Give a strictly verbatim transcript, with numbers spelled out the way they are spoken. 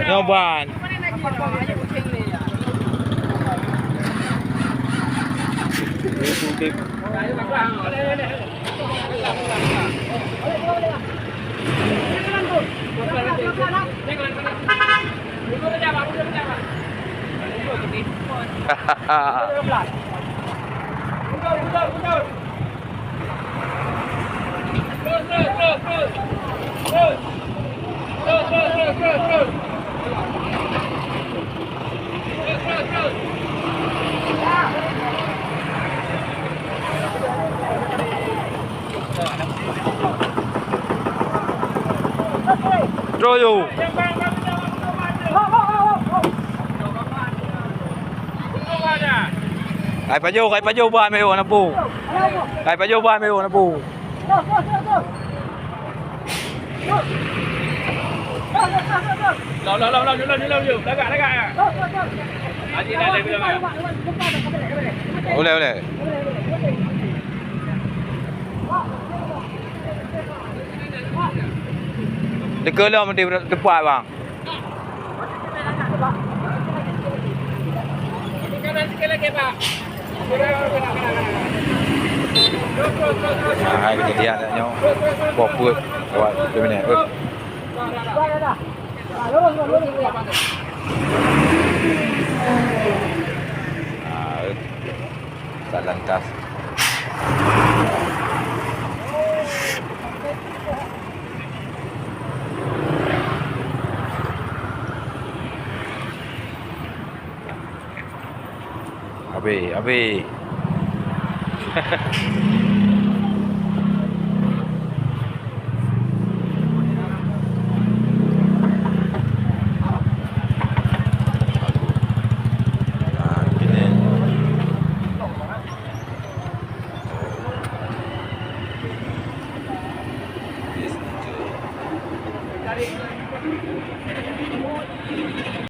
Nyoe ban. Troyo. Kai pajoh, kai pajoh ban meuyo na pu. Kai pajoh ban meuyo na pu. Uleh, uleh. Dikeue lom di teumpat, bang. Nah, hai kejadian nyoe. Boh peuet. Awak tu minyak. Eh. Ah, eh. Satlantas. Habéh, habéh. Ah, kini.